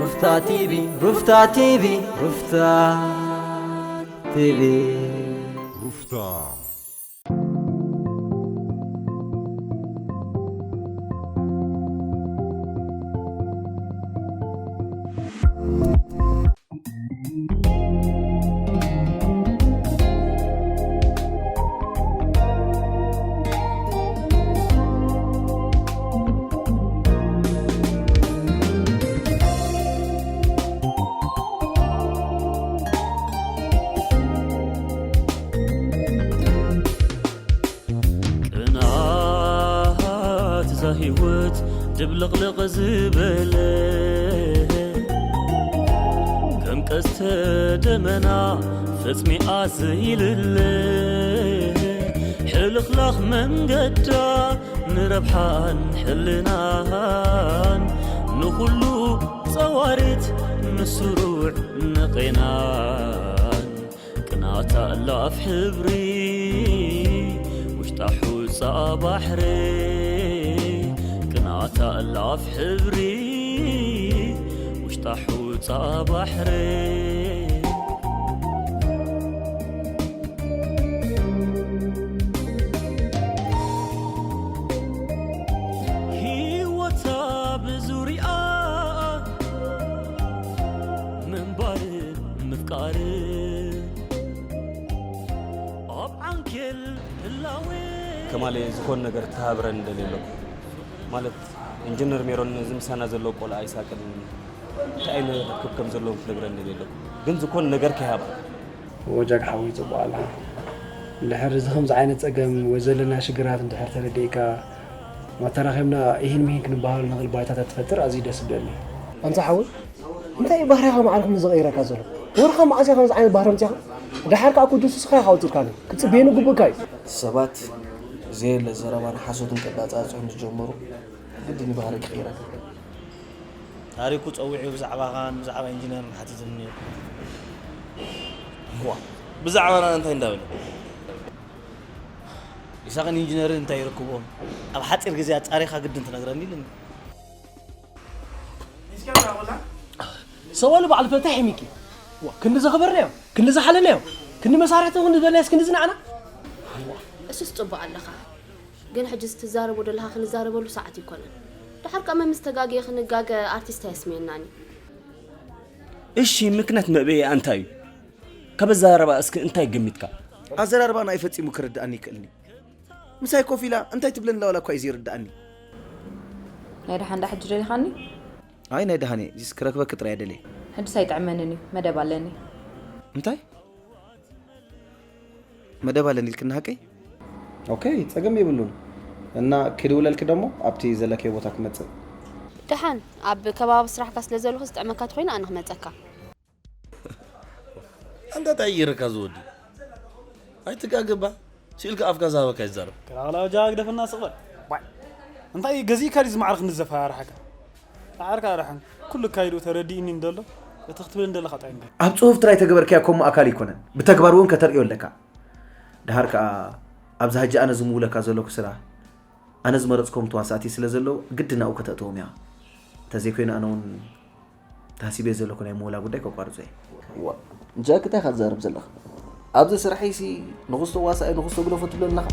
ሩፍታ ቲቪ፣ ሩፍታ ቲቪ፣ ሩፍታ ቲቪ። ሩፍታ። ቅንዓት እዛ ህይወት ድብልቕልቕ ዝበለ፣ ከም ቀስተ ደመና ፈጽሚኣ ዘይልለ፣ ሕልኽላኽ መንገዳ ንረብሓን ሕልናን፣ ንኹሉ ጸዋሪት ንስሩዕ ንቄናን። ቅናታ እላፍ ሕብሪ ውሽጣ ሑጻ ባሕሪ፣ ቅናታ እላፍ ሕብሪ ውሽጣ ሑጻ ባሕሪ። ህይወታ ብዙሪኣ ምንባር ምፍቃር ኣብ ዓንኬል ህላዌ። ከማሌ ዝኾን ነገር ትሃብረን እንደሌለኩ ማለት ኢንጂነር ሜሮን እዚ ምሳና ዘሎ ቆልዓ ይሳቅን እንታይ ዓይነት ርክብ ከም ዘለዎም ትነግረን እንደሌለኩ ግን ዝኾን ነገር ከይሃብረን። ወጃግ ሓወይ ጽቡቕ ኣለኻ። እንድሕር እዚ ከምዚ ዓይነት ጸገም ወይ ዘለና ሽግራት እንድሕር ተረዲእካ፣ ተራኺብና ኢሂን ምሂን ክንበሃሉ ንኽእል ባይታታት ትፈጥር ኣዝዩ ደስ ይብለኒ። ኣንታ ሓወይ፣ እንታይ እዩ ባህርያኻ ማዕረ ክንዲ ዝቐይረካ ዘሎ? ወርኻ መዓስ ኢኻ ከምዚ ዓይነት ባህሪ ኣምጺእኻ? ደሓር ከኣ ኩዱስ ስኻ ኢኻ ኣውጺእካኒ። ክትጽበየኒ ግቡእካ እዩ። ሰባት ዘየለ ዘረባን ሓሶትን ከዳጻጽሑ ምስ ጀመሩ፣ ግድን እዩ ባህሪ ክቕይረካ። ታሪኩ ጸዊዑ ብዛዕባኻን ብዛዕባ ኢንጂነርን ሓቲቱኒ ነይሩ። እዋ፣ ብዛዕባና እንታይ እንዳበለ? ይሳቕን ኢንጂነርን እንታይ ይረክብዎም? ኣብ ሓጺር ግዜ ኣጻሪኻ ግድን ትነግረኒ ኢሉኒ። ሰበሉ በዓል ፈታሕ ሚኪ። ዋ፣ ክንዲ ዘኽበርናዮ፣ ክንዲ ዝሓለናዮ፣ ክንዲ መሳርሕቱ ክንዲ ዝበልናዮስ ክንዲ ዝነዓና? እሱስ ጽቡቕ ኣለኻ። ግን ሕጂ ትዛረቦ ዘለኻ ክንዛረበሉ ሰዓት ኣይኮነን። ደሓር ከኣ መምስ ተጋግየ ክንጋገ ኣርቲስት ኣየስምየናን እዩ። እሺ፣ ምክንያት መብኤ እንታይ እዩ? ካብ ኣዘራርባ እስኪ እንታይ ገሚትካ? ኣዘራርባ ንኣይ ፈጺሙ ክርድኣኒ ይክእልኒ። ምሳይ ኮፍ ኢላ እንታይ ትብለኒ ኣላ ዋላ እኳ እዩ ዘይርድኣኒ። ናይ ደሓን ዳ ሕጂ ደሊኻኒ? ኣይ ናይ ደሓን እየ። እዚስ ክረክበኪ ጥራይ እየ ደልየ። ሕጂስ ኣይጥዕመንን እዩ። መደብ ኣለኒ። እንታይ? መደብ ኣለኒ ኢልክኒ ሓቀይ? ኦኬ፣ ጸገም የብሉን። እና ክድውለልኪ ደሞ ኣብቲ ዘለክዮ ቦታ ክመጽእ። ደሓን፣ ኣብ ከባቢ ስራሕካ ስለ ዘለኹ ዝጥዕመካ ተኾይኑ ኣነ ክመጸካ። ኣንታ እንታይ ገይረካ ዝወዲ? ኣይትጋገባ። ስኢልካ ኣፍካ ዝሃበካ ይዛረብ። ከላቕላ ወጃ ግደፈና ስቕ በል። ዋይ። እንታይ ገዚእካ ድዩ ዝማዕረ ክንዲ ዘፈራርሓካ? ጻዕርካ ኣርሕን። ኩሉ ኣካይዱ ተረዲእኒ እንደሎ፣ እቲ ክትብል እንደለኻ ጥራይ ንገር። ኣብ ጽሑፍ ጥራይ ተገበርካዮ ከምኡ ኣካል ኣይኮነን። ብተግባር እውን ከተርእዮ ኣለካ። ደሓር ከኣ ኣብዚ ሕጂ ኣነ ዝምውለካ ዘለኩ ስራሕ፣ ኣነ ዝመረጽኮም ተዋሳእቲ ስለ ዘለዉ፣ ግድን ኣብኡ ከተእትዎም እያ። እንተዘይኮይኑ ኣነ እውን ተሃሲበዮ ዘለኹ ናይ ምውላ ጉዳይ ከቋርጾ እየ። ዋ፣ ጃክ እንታይ ኢኻ ትዛረብ ዘለኻ? ኣብዚ ስርሐይሲ ንኹስቶ ዋሳኢ ንኹስቶ ግደፎ ትብለኒ ኣለኻ?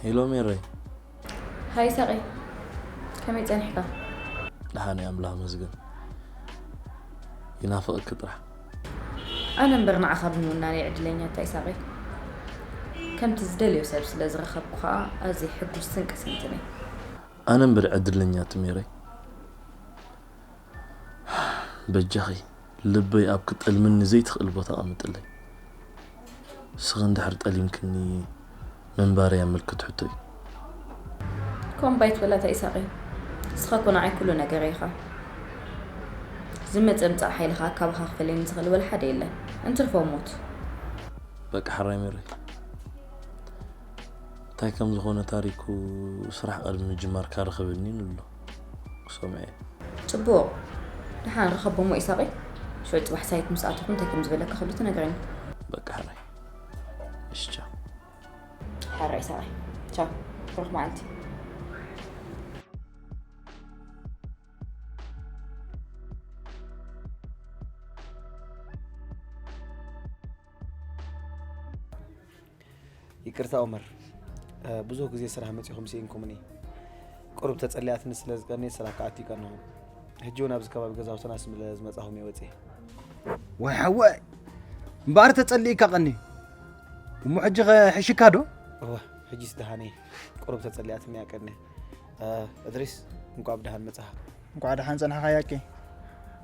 ሄሎ ሜረይ። ሃይ ሳቂ፣ ከመይ ጸኒሕካ? ደሓን እየ ኣምላኽ መስገን። ይናፍቕኪ ጥራሕ። ኣነ እምበር ንዓኻ ብምውናነይ ዕድለኛ እንታይ ሳቂ። ከምቲ ዝደልዮ ሰብ ስለ ዝረኸብኩ ኸኣ ኣዝየ ሕጉስትን ቅስንትን እየ። ኣነ እምበር ዕድለኛ እቲ ሜረይ። በጃኺ ልበይ ኣብ ክጠልምኒ ዘይትኽእል ቦታ ኣቐምጥለይ። ንስኺ እንድሕር ጠሊምክኒ ምንባረይ ኣብ ምልክት ሕቶ እዩ። ከምኡ ኣይትበል ኣታ ኢሳቐይ። ንስኻ እኮ ንዓይ ኩሉ ነገረይ ኢኻ። ዝመጸ ምጻእ ሓይሊ ኸኣ ካባኻ ክፈልየኒ ዝኽእል ወላ ሓደ የለን። እንትርፎ ሞት። በቃ ሕራይ ሜረይ። እንታይ ከም ዝኾነ ታሪኩ ስራሕ ቅድሚ ምጅማርካ ርኸበኒ ንብሎ። ክሰምዖ እየ። ጽቡቕ። ደሓን ርኸቦ እሞ ኢሳቐይ። ሽዑ ጽባሕ ሳይት ምስ ኣተኹ እንታይ ከም ዝበለካ ኩሉ ትነግረኒ። በቃ ሕራይ። እሺ ቻው። ሕራይ ኢሳቐይ። ቻው። ብሩኽ መዓልቲ። ይቅርታ ኦመር፣ ብዙሕ ግዜ ስራሕ መጺኹም ስኢንኩምኒ። ቁሩብ ተጸሊኣትኒ ስለ ዝቀንየ ስራሕ ክኣቱ ይቀንኹም። ሕጂ እውን ኣብዚ ከባቢ ገዛውትና ስለ ዝመጻኹም እየ ወጺኤ። ዋይ ሓወይ እምበኣር ተጸሊእካ ቀንዩ። እሞ ሕጂ ኸ ሕሽካ ዶ? እወ፣ ሕጂስ ደሓን እየ። ቁሩብ ተጸሊኣትኒ እያ ቀንየ። እድሪስ፣ እንቋዕ ብደሓን መጻኻ። እንቋዕ ደሓን ጸናሕኻ ያቄ።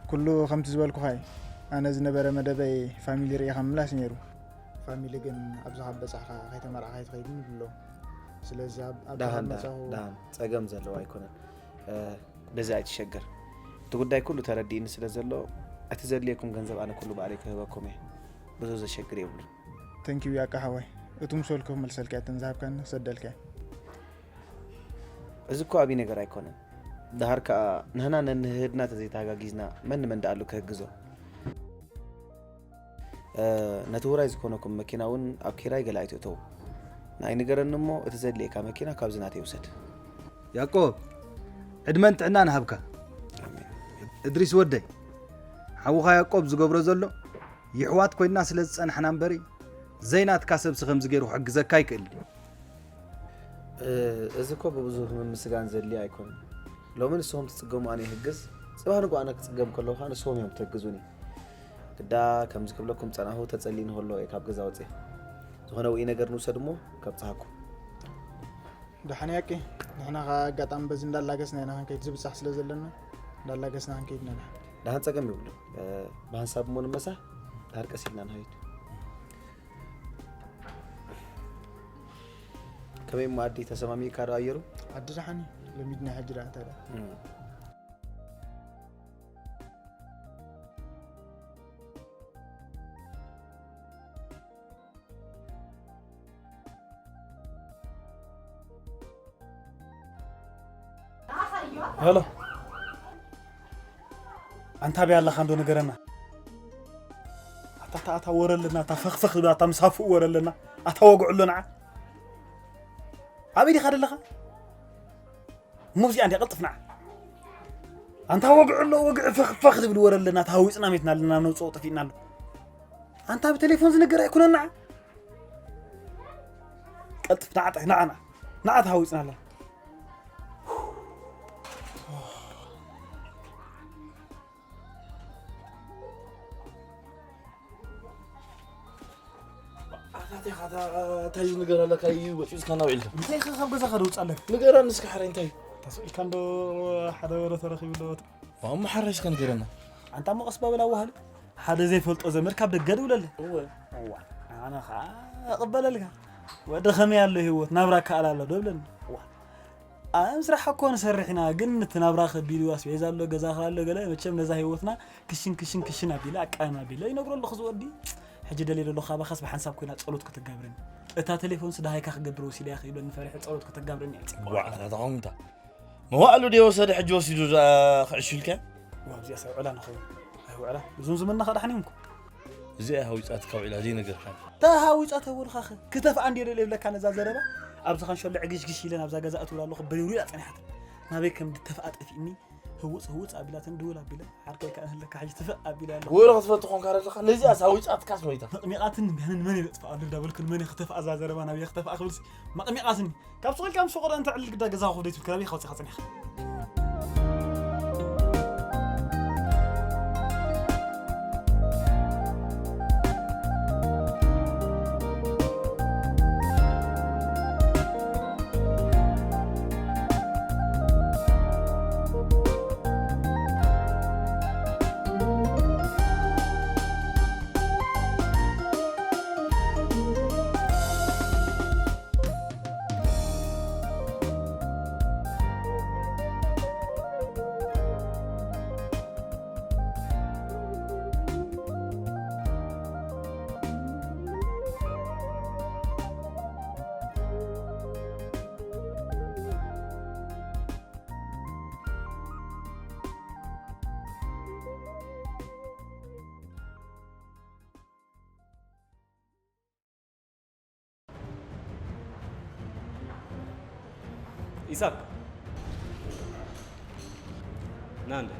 ኩሉ ከምቲ ዝበልኩኻ እዩ። ኣነ ዝነበረ መደበይ ፋሚሊ ርኢኻ ምምላስ እዩ ነይሩ። ፋሚሊ ግን ኣብዚ ካብ በጻሕካ ከይተመርዓኻ ኣይትኸይድን ይብሉ ኣለዉ። ስለዚ ኣብ ኣብዛ ደሃን ካብ ደሃን መጻኹ ደሃን ጸገም ዘለዎ ኣይኮነን። እ፣ በዚ ኣይትሸገር። እቲ ጉዳይ ኩሉ ተረዲእኒ ስለ ዘሎ፣ እቲ ዘድልየኩም ገንዘብ ኣነ ኩሉ ባዕለይ ክህበኩም እየ። ብዙ ዘሸግር የብሉን። ተንኪዩ ያቃ ሓወይ። እቱ ምሰልኩ ክመልሰልካ እየ እተን ዝሃብካኒ ክሰደልካ እየ። እዚ እኮ ኣብይ ነገር ኣይኮነን። ደሃር ከኣ ንህና ነንህድና ተዘይተሃጋጊዝና መን ንመን ደኣሉ ክህግዞ? እ፣ ነቲ ውራይ ዝኾነኩም መኪና እውን ኣብ ኪራይ ገለ ኣይትእተዉ። ንኣይ ንገረኒ እሞ እቲ ዘድልየካ መኪና ካብዚ ናተይ ውሰድ። ያቆብ፣ ዕድመን ጥዕናን ሃብካ። ኣሜን። እድሪስ ወደይ፣ ሓውኻ ያቆብ ዝገብሮ ዘሎ፣ የሕዋት ኮይንና ስለ ዝጸናሕና እምበሪ፣ ዘይናትካ ሰብሲ ከምዚ ገይሩ ክሕግዘካ ኣይክእልን እዩ። እ፣ እዚ እኮ ብብዙህ ምምስጋን ዘድልዮ ኣይኮነን። ሎሚ ንስኹም ትጽገሙ ኣነ ይሕግዝ፣ ጽባሕ ንግሆ ኣነ ክጽገም ከለኹ ከኣ ንስኹም እዮም ክትሕግዙኒ። ግዳ ከምዚ ክብለኩም ዝጸናሕኹ ተጸሊእኒ ከሎ እየ ካብ ገዛ ወጺኤ። ዝኾነ ውዑይ ነገር ንውሰድ እሞ ከብጽሓኩም። ደሓን ያቄ፣ ንሕና ኸኣ ኣጋጣሚ በዚ እንዳላገስና ኢና ክንከይድ፣ ዝብጻሕ ስለ ዘለና እንዳላገስና ክንከይድ ኢና ደሓን። ደሓን ጸገም የብሉን። እ፣ ብሓንሳብ እሞ ንመሳሕ፣ ድሓር ቀስ ኢልና ንኸይድ። ከመይ እሞ ኣዲ ተሰማሚእካ ዶ ኣየሩ? ኣዲ ደሓን እዩ፣ ለሚድና ሕጂ ደኣ እንታይ ደኣ። እም። ሄሎ፣ ኣንታ ኣበይ ኣለኻ እንዶ ንገረና። ኣታ፣ ኣታ፣ ኣታ ወረ ኣለና፣ ኣታ ፈኽፈኽ ዝብል፣ ኣታ ምስ ሃፍኡ ወረ ኣለና፣ ኣታ ወግዑ ኣሎ ንዓ። ኣበይ ዲኻ ዘለኻ? እሞ እዚኣ እንድያ ቅልጥፍ ንዓ። ኣንታ ወግዑ ኣሎ፣ ወግዒ ፈኽፈኽ ዝብል ወረ ኣለና፣ ተሃዊጽና ሜትና ኣለና፣ ነውጽኦ ጠፊእና ኣሎ። ኣንታ ብቴሌፎን ዝንገር ኣይኮነን ንዓ። ቀልጥፍ ንዓ፣ ንዓ፣ ንዓ፣ ንዓ ተሃዊጽና ኣለና። ኣታቲኻ እንታይ እዩ ነገር ኣለካ እዩ ወፂኡ እስካ ናብዒልካ እንታይ ኢኻ ካብ ገዛኻ ደውፅ ኣለካ ንገራ ንስካ ሓራይ እንታይ እዩ ተስኢልካ እንዶ ሓደ ወረ ተረኪቡ ኣለዎ እሞ ሓራይ እስካ ንገረና ኣንታ እሞ ቀስ በል ኣዋህል ሓደ ዘይፈልጦ ዘመድ ካብ ደገ ድውለለ እወ ኣነ ከዓ እቕበለልካ ወዲ ከመይ ኣሎ ህይወት ናብራ ከኣል ኣሎ ዶ ብለኒ ኣነ ምስራሕ እኮ ንሰርሕ ኢና ግን እቲ ናብራ ከቢድ እዩ ኣስቤዛ ኣሎ ገዛኻ ኣሎ ገለ መቸም ነዛ ህይወትና ክሽን ክሽን ክሽን ኣቢለ ኣቃይም ኣቢለ ይነግሮ ኣለኹ ዝወዲ ሕጂ ደልየ ደሎ ካባኻስ ብሓንሳብ ኮይና ጸሎት ከተጋብረኒ እታ ቴሌፎንስ ደሃይካ ክገብር ወሲደያ ከይብለኒ ፈሪሐ ጸሎት ከተጋብረኒ እየ ጽቡቕ ዋዕላ ተኾንታ መዋዕሉ ድየ ወሰደ ሕጂ ወሲዱ ክዕሽልከ ኣብዚኣ ሰብ ዕላ ንኸውን ኣይውዕላ እዞም ዝመናኻ ዳሕኒምኩ እዚኣ ሃዊፃትካ ውዒላ ዘይነገርካ ተሃዊፃ ተበልኻኸ ክተፍኣ እንድየ ደልየ ይብለካ ነዛ ዘረባ ኣብዚ ኸንሸሎ ዕግሽግሽ ኢለ ናብዛ ገዛ እትውላ ኣለኹ በሪሩ ኢላ ፀኒሓት ናበይ ከም ድተፍኣ ጠፊእኒ ህውፅ ህውፅ ኣቢላትን ድውል ኣቢለ ዓርከይ ከዓ ንህለካ ሕጂ ትፍእ ኣቢለ ኣለኹ ወረ ክትፈቱ ኾንካ ኣለኻ ነዚኣ ሃዊፃትካስ መይታ መቕሚቓትኒ ቢያንን መን የጥፍኣ ኣሎ እንዳበልኩ ንመን ክተፍኣ እዛ ዘረባ ናበይ ክተፍኣ ክብልሲ መቕሚቓትኒ ካብ ሱቕ ኢልካ ምስ ፈቐዶ እንተ ዕልል ግዳ ገዛኻ ክብደይ ትብል ከባቢ ኢኻ ወፂኻ ፀኒሕኻ ይሳቅ፣ ና እንደ።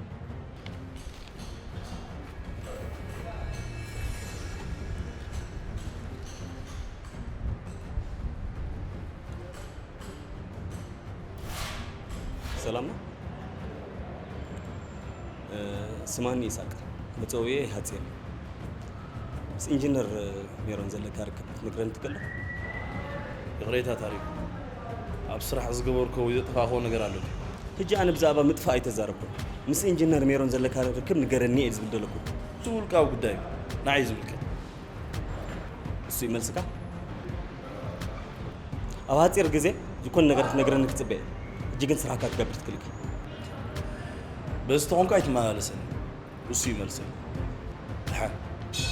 ሰላም ነው? እ፣ ስማኒ ይሳቅ፣ መጸውዒ ሃጼ። ምስ ኢንጂነር ሜሮን ዘለካ ርክብ ክትነግረኒ ትክእል ዶ? ይቕሬታ ታሪኩ፣ ኣብ ስራሕ ዝገበርኮ ወይ ዘጥፋእኮ ነገር ኣሎ ድዩ? ሕጂ ኣነ ብዛዕባ ምጥፋእ ኣይተዛረብኩን። ምስ ኢንጂነር ሜሮን ዘለካ ርክብ ንገረኒ እየ ዝብል ዘለኹ። እሱ ውልቃዊ ጉዳይ እዩ፣ ንዓይ ዝምልከት። እሱ እዩ መልስካ? ኣብ ሓጺር ግዜ ዝኾነ ነገር ክትነግረኒ ክጽበ እየ። ሕጂ ግን ስራሕካ ክትገብር ትክእል ኢኻ። በዚ ተኾንካ ኣይትመላለሰኒ። እሱ ይመልሰል። ድሓን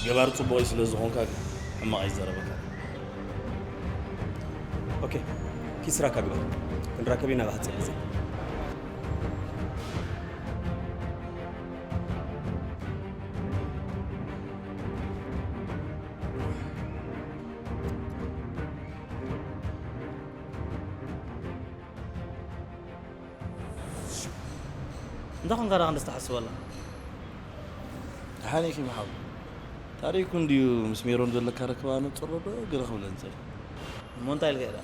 ገባር ጽቡቕ እዩ ስለ ዝኾንካ ግን ሕማቕ ኣይዘረበካ። ኦኬ፣ ኪድ ስራካ ግበር። ክንራከብ ኢና ብሓጺር ግዜ። እንታይ ኮንካ ደኣ ክንደስ ትሓስብ ኣላ? ደሓን ኢኺ ብሓው። ታሪኩ እንድዩ ምስ ሜሮን ዘለካ ርክባ ነጽሮ ዶ ግረ ክብለኒ ጸኒሑ። እሞ እንታይ ኢልካ ኢኻ?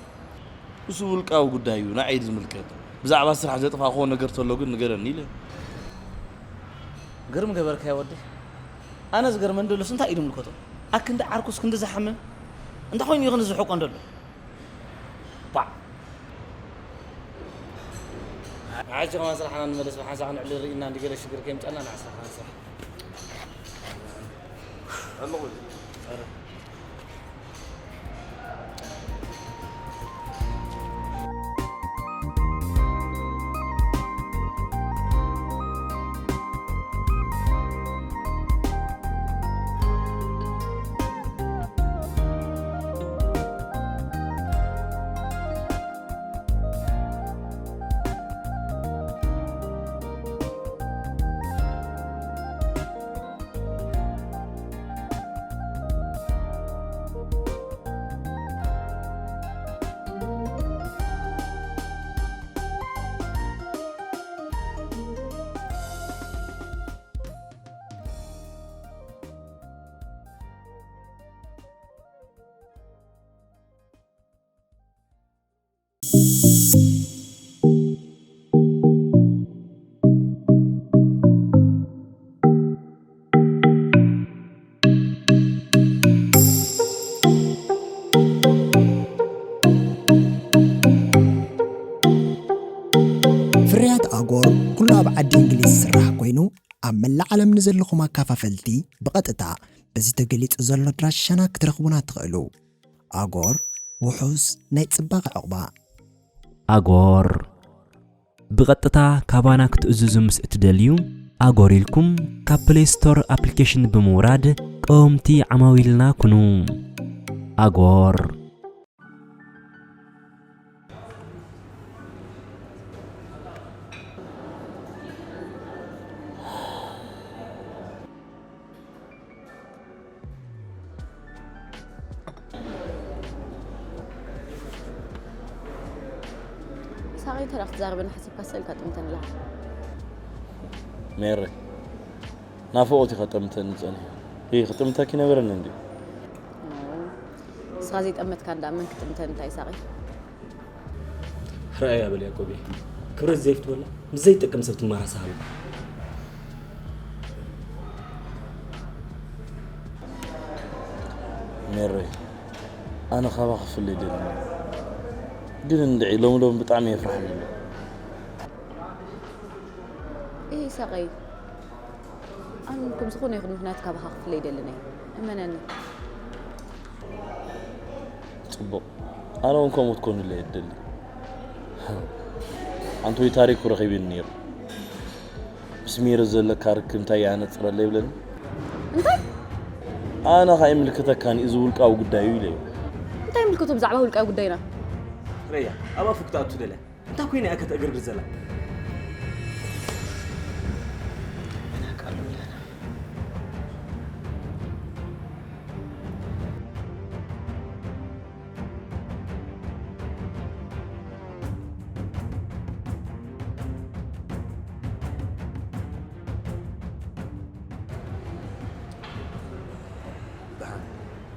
እሱ ውልቃዊ ጉዳይ እዩ፣ ንዓይ እዩ ዝምልከት። ብዛዕባ ስራሕ ዘጥፋእክዎ ነገር ተሎ ግን ንገረኒ ኢለ። ግርም ገበርካዮ ወዲ። ኣነ ዝገርመኒ ደሎስ እንታይ እዩ ዝምልከቶ? ኣክንዲ ዓርኩስ ክንዲ ዝሓምም እንታይ ኮይኑ እዩ ክንዲ ዝሕቆን ደሎ? ባዕ። ንዓይ ከማን ስራሕና ንመለስ ብሓንሳእ ክንዕሊ ርኢና እንዲ ገለ ሽግር ከይምጻና ንዓ ስራሕና ንስራሕ። ኣለኹ። ፍርያት ኣጎር ኩሉ ኣብ ዓዲ እንግሊዝ ዝስራሕ ኮይኑ ኣብ መላእ ዓለም ንዘለኹም ኣካፋፈልቲ ብቐጥታ በዚ ተገሊጹ ዘሎ ኣድራሻና ክትረኽቡና ትኽእሉ። ኣጎር ውሑስ ናይ ጽባቐ ዕቑባ። ኣጎር ብቐጥታ ካባና ክትእዝዙ ምስ እትደልዩ ኣጎር ኢልኩም ካብ ፕሌይ ስቶር ኣፕሊኬሽን ብምውራድ ቀወምቲ ዓማዊልና ኩኑ። ኣጎር። ሳቂ ተራ ክትዛረበኒ ሓሲብካ ስእልካ ጥምተን ኣለኻ። ሜሪ ናፍቖት እዩ ከጠምተኒ ጸኒሑ። ይህ ክጥምተኪ ነበረኒ እንዲ ንስኻ ዘይጠመትካ እንዳ መን ክጥምተን እንታይ ሳቂ። ረኣያ በል ያቆቤ፣ ክብረት ዘይፍትወላ ምስ ዘይጠቅም ሰብ ትመራሳሃሉ። ሜሪ ኣነ ካባ ክፍለ ይደሊ ግን እንድዒ ሎሚ ሎሚ ብጣዕሚ የፍርሓኒ ኣሎ። ይህ ሳቀይ ኣነ ከም ዝኾነ ይኹን ምኽንያት ካባኻ ክፍለ ይደልን እየ እመነኒ። ጽቡቕ ኣነ እውን ከምኡ ትኮኑለ የደሊ። ኣንቶይ ታሪኩ ረኺብኒ ነይሩ። ምስ ሜሪ ዘለካ ርክብ እንታይ ይኣነጽረለይ ይብለኒ። እንታይ ኣነ ከኣ ይምልከተካን እዩ፣ እዚ ውልቃዊ ጉዳይ እዩ ኢለዮ። እንታይ ይምልከቶ ብዛዕባ ውልቃዊ ጉዳይና? ረያ ኣብ ኣፉ ክትኣቱ ደልያ እንታይ ኮይና እያ ከተእግርግር ዘላ?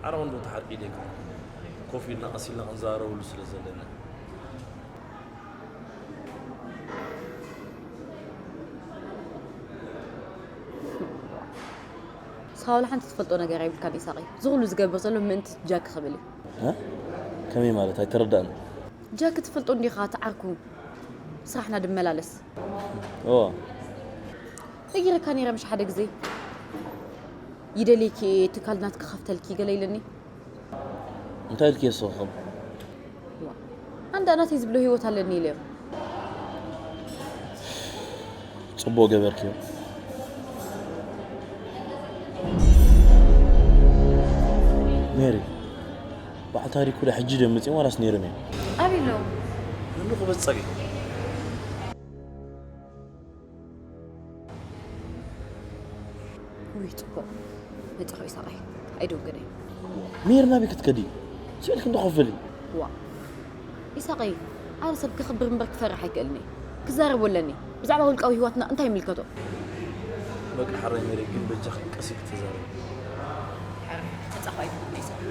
ዓረ ወንዶ ተሓርቂ ደካ ኮፍ ኢልና ቀስ ኢልና ክንዛረበሉ ስለ ዘለና። ንስኻ ዋላ ሓንቲ ትፈልጦ ነገር የብልካን ኢሳቐይ። እዚ ኩሉ ዝገብር ዘሎ ምእንቲ ጃክ ክብል እዩ። እ? ከመይ ማለት? ኣይተረዳእን። ጃክ ትፈልጦ እንዲኻ፣ እቲ ዓርኩ። ስራሕና ድመላለስ። እዎ። ነጊረካ ነይረ ምሽ ሓደ ግዜ። ይደልየኪ እየ፣ ትካል ናትኪ ከፍተልኪ ገለ ኢለኒ። እንታይ ኢልኪ ንስኺ? ዋ፣ ኣንዳ ናተይ ዝብሎ ህይወት ኣለኒ ኢለዮ። ጽቡቕ ገበርክዮ። ሜሪ፣ በዓል ታሪኩ ዶ ሕጂ ድዮም መጺኦም ዋላስ ነይሮም እዮም? ኣበይ ኣለዉ? ንሉ ክበጽሕ እዩ። ውይ ጽቡቕ መጻኹ ኢሳቐይ። ኣይደንግነ። ሜሪ ናበይ ክትከዲ? ስእልኪ እንዶ ኮፍ በሊ። ዋ ኢሳቐይ፣ ኣነ ሰብ ከኽብር እምበር ክፈርሕ ኣይክእልን እየ። ክዛረቦ ኣለኒ። ብዛዕባ ውልቃዊ ህይወትና እንታይ ይምልከቶ? በቃ ሓራይ ሜሪ፣ ግን በጃኺ ቀስ ኢልኪ ተዛረቢ። መጻኹ ኣይደንግነ ኢሳቐይ።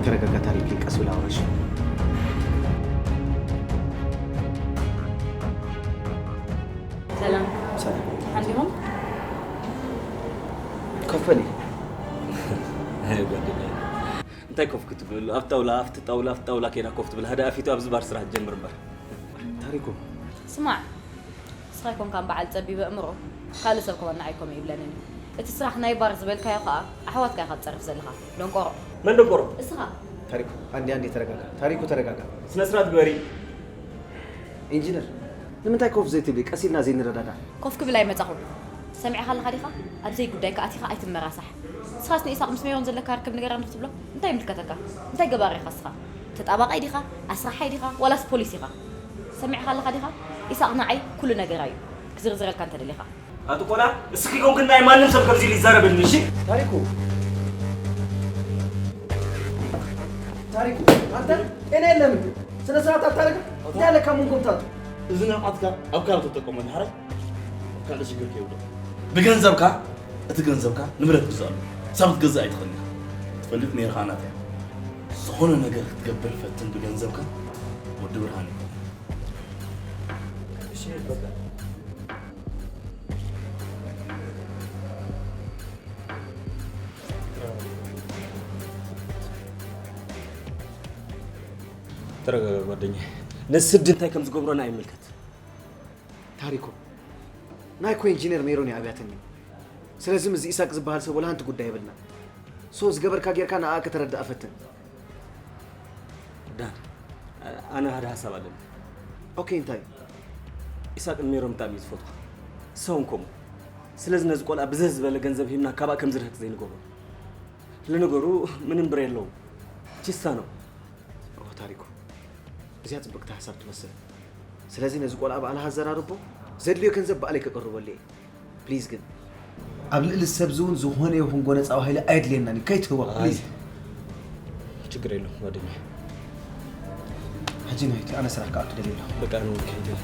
ተረጋጋ ታሪክ፣ ቀስ ብላ ኣውራሽ። ሰላም። ሰላም። ሓንዲኹም? ኮፍ በሊ። ኣይ ጓደኛዬ፣ እንታይ ኮፍ ክትብሉ? ኣብ ጣውላ፣ ኣብቲ ጣውላ፣ ኣብቲ ጣውላ ከይዳ ኮፍ ትብል። ሃዳ ኣፊቱ ኣብዚ ባር ስራሕ ትጀምር እምበር። ታሪኩ። ስማዕ፣ ንስኻ ኣይኮንካን በዓል ጸቢብ ኣእምሮ፣ ካልእ ሰብ ከማን ንዓይ ከምኡ ይብለኒ። እቲ ስራሕ ናይ ባር ዝበልካዮ ከኣ ኣሕዋትካ ኢኻ ትጸርፍ ዘለኻ። ደንቆሮ። መን ደንቆሮ? እስኻ። ታሪኩ፣ ኣንዴ፣ ኣንዴ ተረጋጋ። ታሪኩ፣ ተረጋጋ። ስነ ስርዓት ግበሪ። ኢንጂነር፣ ንምንታይ ኮፍ ዘይትብሊ? ቀስ ኢልና ዘይንረዳዳእ? ኮፍ ክብል ኣይመጻኹን። ሰሚዕኻ ኣለኻ ዲኻ? ኣብ ዘይጉዳይካ ኣቲኻ ኣይትመራሳሕ። ንስኻስ ንኢሳቕ ምስ ሜሮን ዘለካ ርክብ ንገረኒ ክትብሎ? እንታይ ይምልከተካ? እንታይ ገባሪ ኢኻ ንስኻ? ተጣባቓይ ዲኻ? ኣስራሓይ ዲኻ? ዋላስ ፖሊስ ኢኻ? ሰሚዕኻ ኣለኻ ዲኻ? ኢሳቕ ንዓይ ኩሉ ነገራይ እዩ። ክዝርዝረልካ እንተደሊኻ። ኣቲ ቆልዓ፣ እስኺ ኮንክን ናይ ማንም ሰብ ከምዚ ኢሉ ይዛረበኒ፣ እሺ? ታሪኩ። ታሪኩ፣ አንተ ጤና የለህም እንዴ? ስነ ስርዓት አታረግም? እንታይ ያለ ካሙን ጎምታት? እዚ ንብዓትካ ኣብ ካልእ ተጠቀመሉ፣ ሓራይ? ኣብ ካልእ ሽግር ከይውድቕ። ብገንዘብካ፣ እቲ ገንዘብካ ንብረት ግዛሉ። ሳብ ክትገዝእ ኣይትኽእልን ኢኻ። ትፈልጥ ነይርካ ናተይ። ዝኾነ ነገር ክትገብር ፈትን ብገንዘብካ፣ ወዲ ብርሃን ይኹን። እሺ፣ በቃ። ተረጋጋ ጓደኛዬ። ነዚ ስዲ እንታይ ከም ዝገብሮና ኣይምልከት። ታሪኩ፣ ናይ እኮ ኢንጂነር ሜሮን እያ ኣብያትኒ። ስለዚ ምስ ኢሳቅ ዝበሃል ሰብ ወላ ሓንቲ ጉዳይ የብልና። ሶ ዝገበርካ ጌርካ ንኣ ከተረድኣ ፈትን። ዳን፣ ኣነ ሓደ ሓሳብ ኣለኒ። ኦኬ፣ እንታይ? ኢሳቅን ሜሮን ብጣዕሚ እዩ ዝፈትዋ። ሰውን ከምኡ። ስለዚ ነዚ ቆልዓ ብዝህ ዝበለ ገንዘብ ሂብና ካባእ ከም ዝርህቅ ዘይንገብሮ። ለነገሩ ምንም ብር የለውም። ቺሳ ነው። ኦ ታሪኩ፣ እዚኣ ጽብቅቲ ሓሳብ ትመስል። ስለዚ ነዚ ቆልዓ ብኣልኻ ኣዘራርቦ፣ ዘድልዮ ገንዘብ ብኣለይ ከቅርበሉ እየ። ፕሊዝ ግን ኣብ ልዕሊ ሰብ ዝውን ዝኾነ ይኹን ጎነጻዊ ሃይሊ ኣየድልየናን እዩ። ከይትህወኽ ፕሊዝ። ችግር የለውም ጓደኛዬ። ሕጂ ናይቲ ኣነ ስራሕ ክኣቱ ደልየ ኣለኹ። በቃ፣ ኣነ እውን ክኸይድ እየ።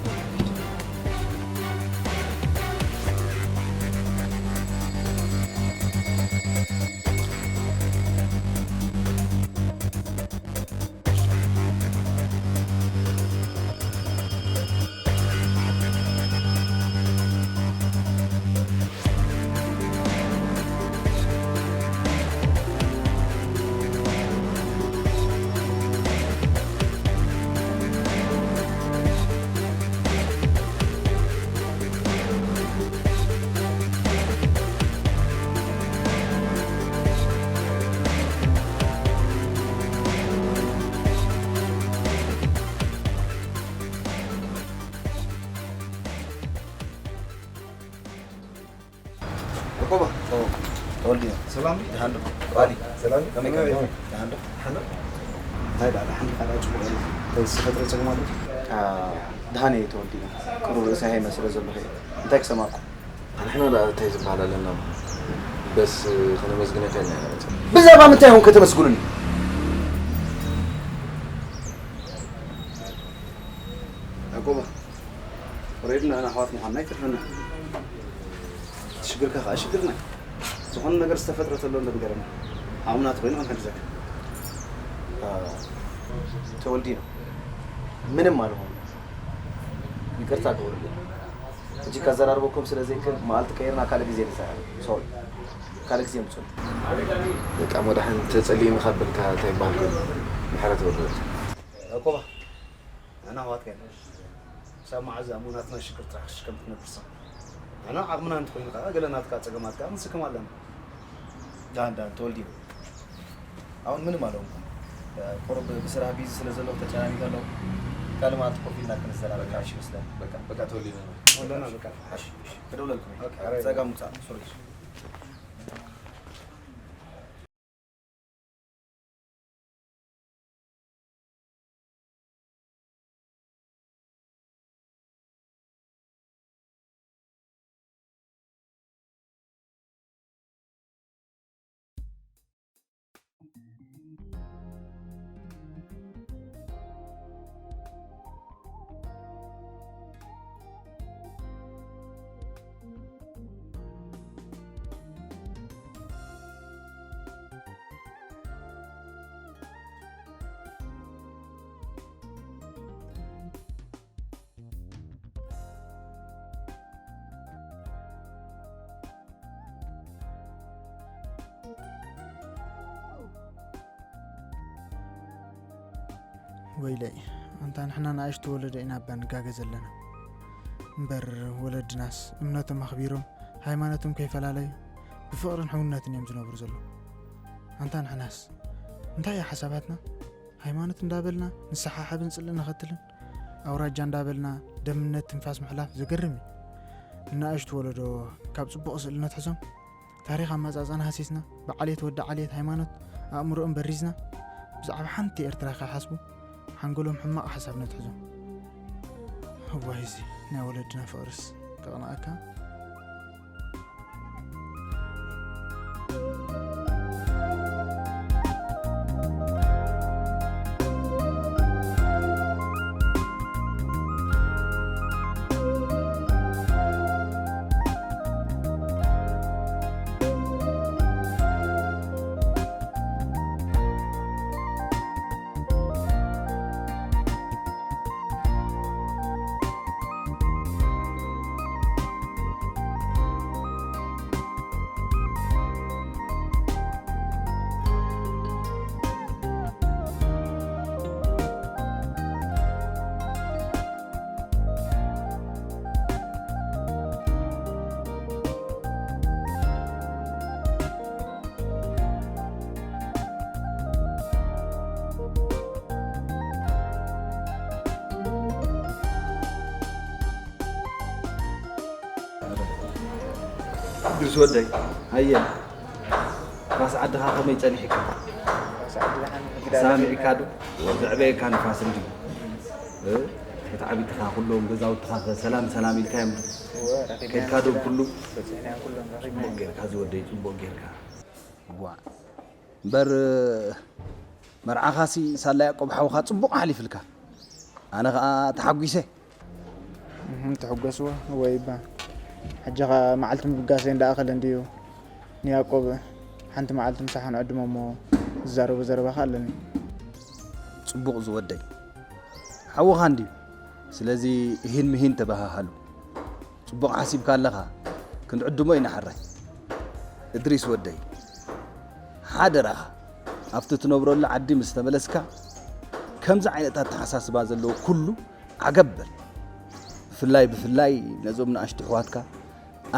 ኮባ። ተወልዲ። ሰላም። ደሓን ዶ? ዋሊ። ሰላም። ከመይ ከመይ? ደሓን ዶ? ደሓን ዶ? እንታይ ደኣ፣ ደሓን ዲኻ? ደኣ ጽቡቕ እዩ። እንታይ ዝተፈጥረ ጸገም ኣሎ? አ፣ ደሓን እየ ተወልዲ። ቅሩብ ርእሰ ሃይመ ስለ ዘለኹ እየ። እንታይ ክሰማዕኩም? ንሕና ደኣ እንታይ ዝበሃል ኣለና? በስ ከነመስግነካ ኢልና ኢና መጺና። ብዛዕባ ምንታይ ኢኹም ከተመስግኑኒ? ያዕቆባ፣ ኣሕዋት ምዃንና ኣይተርፈና። እቲ ሽግርካ ከዓ ሽግርና እዩ። ዝኾነ ነገር ዝተፈጥረ ተሎ እንዶ ንገረና። ዓቕምና ተኾይኑ ክንሕግዘካ። ተወልዲና ምንም ኣልሆን። ይቅርታ ግበሩልኝ። ሕጂ ከዘራርበኩም ስለ ዘይክእል መዓልቲ ቀይርና ካልእ ግዜ ንዘራረብ። ሶሪ። ካልእ ግዜ ምጹ። በቃ መድሓን ተጸሊእኒ ካብ በልካ እንታይ ይበሃል ኮይኑ? ምሕረት ወርደልካ። ያዕቆባ፣ ንሕና ኣሕዋትካ ኢና። ክሳብ መዓዝ ኣብ ናትና ሽግር ጥራሕ ክትሽከም ክትነብርሳ? ንሕና ዓቕምና እንተኾይኑ ከዓ ገለ ናትካ ጸገማት ከዓ ክንስከም ኣለና። ዳን ዳን ተወልዲና። ኣሁን ምንም ኣልሆንኩም። ቁሩብ ብስራሕ ቢዚ ስለ ዘለኹ ተጨናኒቐ ኣለኹ። ካልእ መዓልቲ ኮፍ ኢልና ክንዘራረብ ሓይሽ ይመስለኒ። በቃ በቃ ተወልዲና። ወለና በቃ ሓይሽ። ክደውለልኩም። ጸጋ ምጻእ ሶሪ። ወይለይ ኣንታ ንሕና ንኣሽቱ ወለዶ ኢና እባ ንጋገ ዘለና እምበር ወለድናስ እምነቶም ኣኽቢሮም ሃይማኖቶም ከይፈላለዩ ብፍቕርን ሕውነትን እዮም ዝነብሩ ዘለዉ ኣንታ ንሕናስ እንታይ እዩ ሓሳባትና ሃይማኖት እንዳበልና ንሰሓሓብን ጽልኢ ንኸትልን ኣውራጃ እንዳበልና ደምነት ትንፋስ ምሕላፍ ዘገርም እዩ ንኣሽቱ ወለዶ ካብ ጽቡቕ ስእሊ ነትሕዞም ታሪኽ ኣመጻጽኣና ሃሲስና ብዓሌት ወዲ ዓሌት ሃይማኖት ኣእምሮኦም በሪዝና ብዛዕባ ሓንቲ ኤርትራ ከይሓስቡ ሓንጎሎም ሕማቕ ሓሳብ ነትሕዞም። እዋይ እዚ ናይ ወለድና ፍቕርስ ከቕንኣካ። ድርስ ወደይ ሃየ ራስ ዓድኻ ከመይ ጸኒሕካ? ሰላም ኢልካ ዶ ዘዕበየካ ንፋስ እንዲ እቲ ዓቢትኻ ኩሎም ገዛውትኻ ሰላም ሰላም ኢልካ እዮም ከድካ ዶ ኩሉ ጽቡቅ ጌርካ ዝወደይ ጽቡቅ ጌርካ ዋ እምበር መርዓኻሲ ሳላ ያቆብ ሓውኻ ጽቡቕ ሓሊፍልካ ኣነ ኸኣ ተሓጒሰ እህም ትሕጎስዎ ወይ እባ ሕጂ ኸኣ መዓልቲ ምብጋሰይ እንዳኣኸለ እንድዩ ንያቆብ ሓንቲ መዓልቲ ምሳሕ ክንዕድሞ እሞ ዝዛረቦ ዘረባ ኸኣ ኣለኒ ጽቡቕ ዝወደይ ሓውኻ እንድዩ ስለዚ እሂን ምሂን ተበሃሃሉ ጽቡቕ ሓሲብካ ኣለኻ ክንዕድሞ ኢና ሕራይ እድሪስ ወደይ ሓደራኻ ኣብቲ ትነብረሉ ዓዲ ምስ ተመለስካ ከምዚ ዓይነት ኣተሓሳስባ ዘለዎ ኩሉ ዓገብ በል ብፍላይ ብፍላይ ነዞም ንኣሽቱ ኣሕዋትካ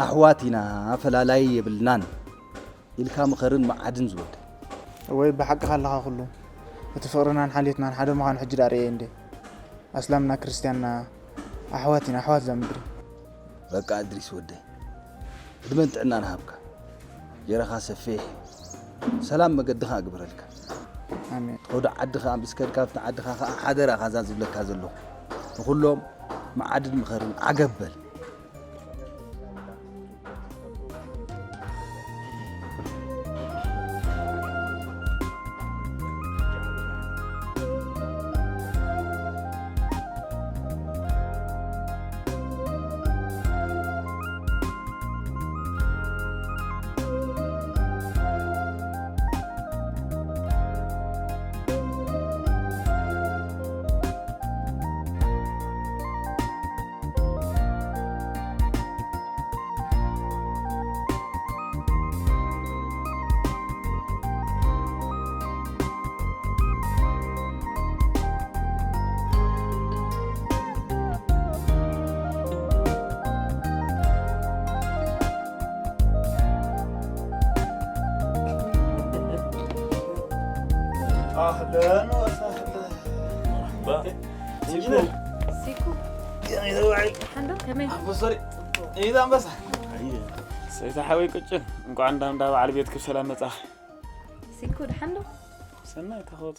ኣሕዋት ኢና ፈላላይ የብልናን ኢልካ ምኸርን መዓድን ዝወደይ። እወይ ብሓቅኻ ኣለኻ ኩሉ እቲ ፍቕርናን ሓልዮትናን ሓደ ምዃኑ ሕጂ ደኣ ርእየ እንዴ ኣስላምና ክርስትያንና ኣሕዋት ኢና ኣሕዋት እዛ ምድሪ። በቃ እድሪስ ወደይ ዕድመን ጥዕናን ሃብካ ጌረኻ ሰፊሕ ሰላም መገድኻ ኣግብረልካ ኣሜን። ትኸዶ ዓድኻ ምስ ከድካ ኣብቲ ዓድኻ ኸዓ ሓደራ ኻዛ ዝብለካ ዘለኹ ንኹሎም መዓድን ምኸርን ዓገብ በል። ኣህለን ወሳህለን። መርሓባ። ኢንጂነር ሲኩ ይዘዋዒ ሓንዶ ከመይ ኣቦ ሶሪ። ኢዛ ኣንበሳ። ሰይታ ሓወይ ቅጭን እንኳዕ እንዳ እንዳ በዓል ቤትኪ ብሰላም መጻኺ። ሲኩ ድሓንዶ ሰናይ ተኸወጡ።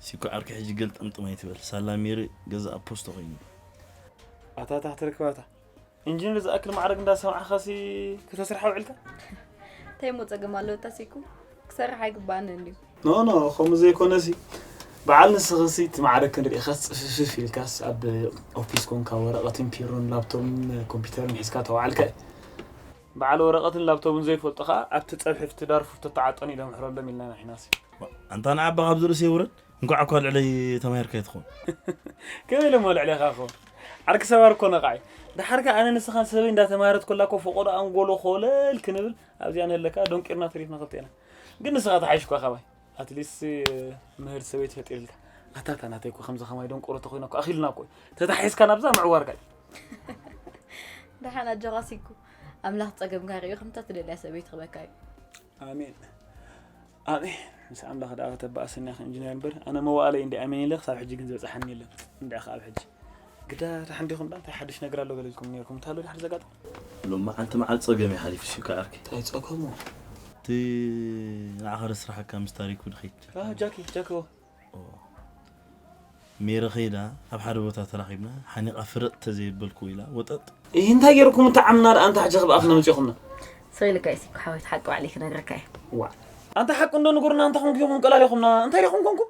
ሲኮ ዓርኪ ሕጂ ገልጠምጥም ኣይትበል። ሳላ ሜሪ ገዛ ኣብ ፖስቶ ኮይኑ። ኣታ ታሕቲ ርክባታ ኢንጂነር ዝኣክል ማዕረግ እንዳሰማዕኻሲ ክተስርሓ ውዕልካ? እንታይ ሞ ጸገም ኣለዎ? እታ ሲኩ ክሰርሕ ኣይግባኣኒ እንድዩ። ኖ ኖ ከምኡ ዘይኮነሲ በዓል ንስኽሲ እቲ ማዕረግ ክንሪኢኻስ ጽፍፍፍ ኢልካስ ኣብ ኦፊስ ኮንካ ወረቐትን ፒሮን ላፕቶፕን ኮምፒውተርን ሒዝካ ተዋዕልካ እዩ። በዓል ወረቐትን ላፕቶፕን ዘይፈልጡ ኸዓ ኣብቲ ጸብሒ ፍቲ ዳርፉ ተተዓጠኑ ኢሎም ሕረሎም ኢልና ኢና ሒናሲ። ኣንታ ንዓባ ካብዚ ርእሲ የውረድ። እንኳዕ እኳ ልዕለይ ተማሂርካ ይትኸውን። ከመይ ኢሎሞ ልዕሌኻ ኸ ዓርኪ ሰባር እኮ ነቓዒ። ደሓር ከ ኣነ ንስኻን ሰበይ እንዳተማሃረት ኮላ እኮ ፈቆዶ ኣንጎሎ ኮለል ክንብል ኣብዚኣ ንህለካ ዶንቂርና ተሪፍና ክልቴና። ግን ንስኻ ተሓይሽ እኳ ካባይ ኣትሊስት ምህር ሰበይቲ ፈጢርልካ። ኣታታ ናተይ እኮ ከምዚ ከማይ ደንቆሮ ተኮይና እኮ ኣኺልና እኮ እዩ። ተታሒዝካ ናብዛ ምዕዋርካ እዩ። ደሓን ኣጆኻ ሲኩ ኣምላኽ ጸገምካ ርእዩ ከምታ ትደልያ ሰበይቲ ክበካ እዩ። ኣሜን ኣሜን። ምስ ኣምላኽ ደኣ ከተባእሰኒ ኢኺ ኢንጂነር እምበር ኣነ መዋእለይ እንዲ ኣሜን ኢለ ክሳብ ሕጂ ግን ዝበጽሓኒ የለን። እንድዒ ከኣ ኣብ ሕጂ ግዳ ደሓን ዲኹም ደኣ እንታይ ሓድሽ ነገር ኣሎ ገለ ኢልኩም ነይርኩም እንታይ ኣሎ ድሓር ዘጋጥም? ሎማዓንቲ መዓል ጸገም እዩ ሓሊፉ ሲኮ ዓርኪ። እንታይ ጸገሙ? እቲ ንዓኻ ረስርሓካ ምስ ታሪኩ ድኸይድ ጃኪ ጃኪ ሜረ ኸይዳ ኣብ ሓደ ቦታ ተራኺብና ሓኒቓ ፍረጥ ተዘየበልኩ ኢላ ወጠጥ። ይህ እንታይ ገይርኩም እተዓምና ደኣ እንታ ሕጂ ክብኣኽና መፂኹምና? ስቕ ኢልካ እዩ ሲኩ ሓወይ ሓቂ ባዕለይ ክነግረካ እየ። ዋ ኣንታ ሓቂ እንዶ ንገሩና እንታ ኮንኩም ኢኹም ቀላሊኹምና እንታይ ዲኹም ኮንኩም?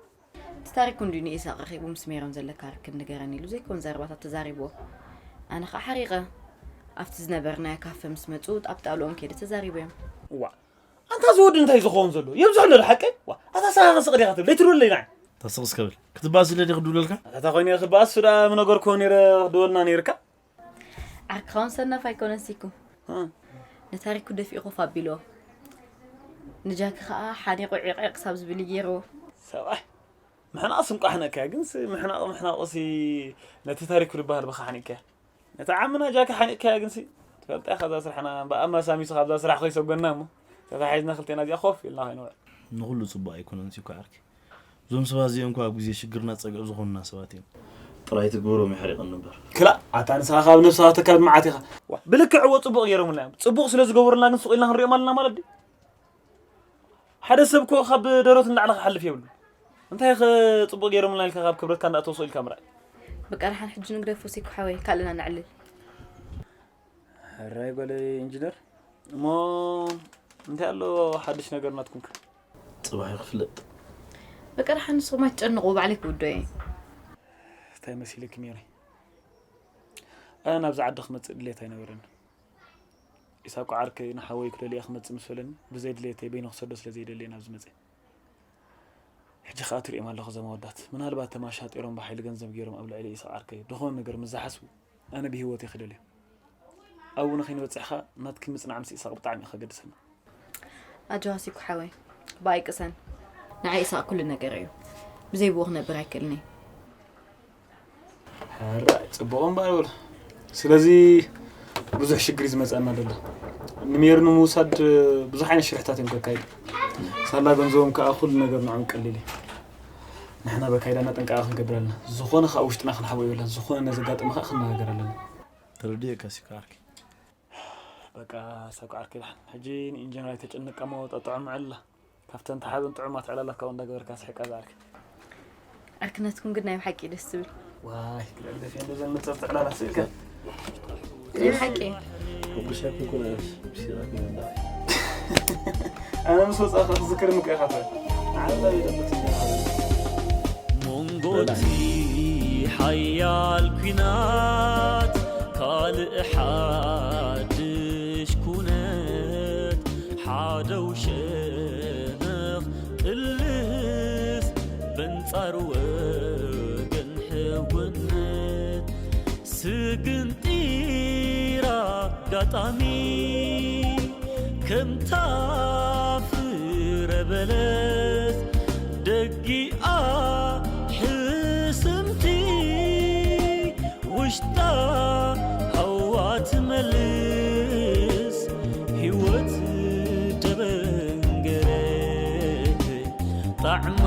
እቲ ታሪኩ እንድዩ ንኢሳቕ ረኺቡ ምስ ሜሮን ዘለካ ርክብ ንገረኒ ኢሉ ዘይኮን ዘረባታት ተዛሪብዎ። ኣነ ኸዓ ሓሪቐ ኣብቲ ዝነበርናዮ ካፈ ምስ መፁ ጣብጣልኦም ከይደ ተዛሪቦም። ዋ ኣንታ እዚ ወዲ እንታይ ዝኸውን ዘሎ የብዝሕ ኣሎ ሓቀይ ዋ ኣታ ሰኻ ስቕ ዲኻ ትብል ለይትድወለይ ንዓይ ታስቕስ ከብል ክትባስ ኢለ ዲኽ ድብለልካ። ኣታ ኮይኑ ክበኣስ ዳ ምነገርኩ ነይረ ክድወልና ነይርካ። ዓርክኻውን ሰናፍ ኣይኮነን ሲኩ። ንታሪኩ ደፊኡ ኮፍ ኣቢልዎ። ንጃኪ ከዓ ሓኒቑ ዒቕዒቕ ክሳብ ዝብል እዩ ገይርዎ። ሰብኣይ ምሕናቕስ እንቋ ሕነቅካያ ግንስ ምሕናቕ ምሕናቕሲ ነቲ ታሪኩ ዝበሃል ብኻ ሓኒቅካያ ነቲ ዓምና ጃኪ ሓኒቅካያ ግንሲ ትፈልጣ ካብዛ ስራሕና ብኣማሳሚሱ ካብዛ ስራሕ ከይሰጎና እሞ ተታሒዝና ክልቴና እዚኣ ኮፍ ኢልና ከይንውዕል። ንኹሉ ፅቡቅ ኣይኮነን ሲኮ ዓርኪ። እዞም ሰባት እዚኦም እኳ ኣብ ግዜ ሽግርና ጸግዒ ዝኾኑና ሰባት እዮም። ጥራይ ትግበሮም የሕሪቐኒ እምበር። ክላእ ኣታ ንስኻ ካብ ነብስኻ ተካል መዓት ኢኻ። ዋ፣ ብልክዕዎ ጽቡቕ ገይሮምልና እዮም። ጽቡቕ ስለ ዝገበሩልና ግን ስቕ ኢልና ክንሪኦም ኣለና ማለት ድዩ? ሓደ ሰብ እኮ ካብ ደረቱ ንላዕሊ ክሓልፍ የብሉን። እንታይ ኸ ጽቡቕ ገይሮምልና ኢልካ ካብ ክብረትካ እንዳእተወስኦ ኢልካ ምርኣይ? በቃ ደሓን ሕጂ ንግደፎ ሲኮ ሓወይ ካልእና ነዕልል። ሕራይ ጓለይ ኢንጂነር እሞ እንታይ ኣሎ ሓድሽ ነገር ናትኩም ከ? ጽባሕ ክፍለጥ። በቃ ደሓን ንስኹም ኣይትጨንቑ ባዕለይ ክውዶ እየ። እንታይ መሲልኪ ሜሪ? ኣነ ናብዚ ዓዲ ክመጽእ ድሌት ኣይነበረን። ኢሳቆ ዓርከይ ንሓወይ ክደልያ ክመጽእ ምስ በለኒ ብዘይ ድሌተይ በይኑ ክሰዶ ስለ ዘይደሊ እየ ናብዚ መጽእ። ሕጂ ከኣ ትርእዮም ኣለኹ እዞም ኣወዳት ምናልባት ተማሻጢሮም ብሓይሊ ገንዘብ ገይሮም ኣብ ልዕሊ ኢሳቅ ዓርከይ ዝኾነ ነገር ምስ ዝሓስቡ ኣነ ብህይወት እየ ክደልዮም ኣብኡ ንኸይንበጽሕ ከኣ ናትኪ ምጽናዕ ምስ ኢሳቅ ብጣዕሚ እዩ ከገድሰና። ኣጆኻ ሲኩ ሓወይ ብኣይ ቅሰን ንዓይ ኢሳቅ ኩሉ ነገር እዩ ብዘይ ብኡ ክነብር ኣይክእልን እየ። ሕራይ ጽቡቕ እምበኣር በሉ። ስለዚ ብዙሕ ሽግር እዩ ዝመጸና ዘሎ። ንሜሪ ንምውሳድ ብዙሕ ዓይነት ሽርሕታት እዮም ከካይዱ። ሳላ ገንዘቦም ከኣ ኩሉ ነገር ንዖም ቀሊል እዩ። ንሕና በካይዳና ጥንቃቐ ክንገብር ኣለና። ዝኾነ ከኣ ውሽጥና ክንሓቦ የብልና። ዝኾነ ዘጋጥመ ከኣ ክንነጋገር ኣለና። ተረዲኤካ ሲኮ ዓርኪ። በቃ ሳብ ከዓርኪ ዳሕን ሕጂ ንኢንጀነር ኣይተጨንቀሞ ጠጥዖም ዕላ ካብተን ተሓዘን ጥዑማት ዕላላት ካብኡ እንዳገበርካ ስሕቃ ዝዓርኪ ዕርክነትኩም ግን ናይ ብሓቂ ደስ ዝብል ዋይ ክልዕል ደፊ እንደ ዘንምፀር ትዕላላት ስእልካ ናይ ብሓቂ ሕጉሳት ንኮነ ሲራክ ነላ ኣነ ምስ ወፃእካ ትዝክርኒ እኮ ኢኻ ትብል ንዓላ ይደምፅ መንጎቲ ሓያል ኲናት ካልእ ሓድሽ ኩነት ሓደው ሸነኽ ቅልስ በንጻር ወገን ሕውነት ስግንጢር ኣጋጣሚ ከምታ ፍረ በለስ ደጊኣ ሕስምቲ ውሽጣ ሃዋ ትመልስ ህይወት ደበንገረት ጣዕማ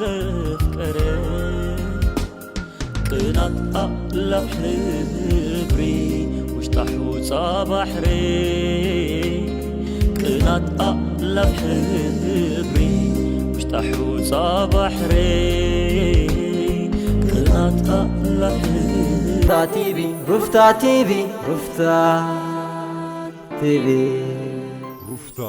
ፍቀረ ቅናት ኣእላፍ ሕብሪ ውሽጣ ሑጻ ባሕሪ ቅናት ኣእላፍ ሕብሪ ውሽጣ ሑጻ ባሕሪ ቅናት ኣእላፍ ሕብሪ ሩፍታ ቲቪ ሩፍታ ቲቪ ሩፍታ ቲቪ ሩፍታ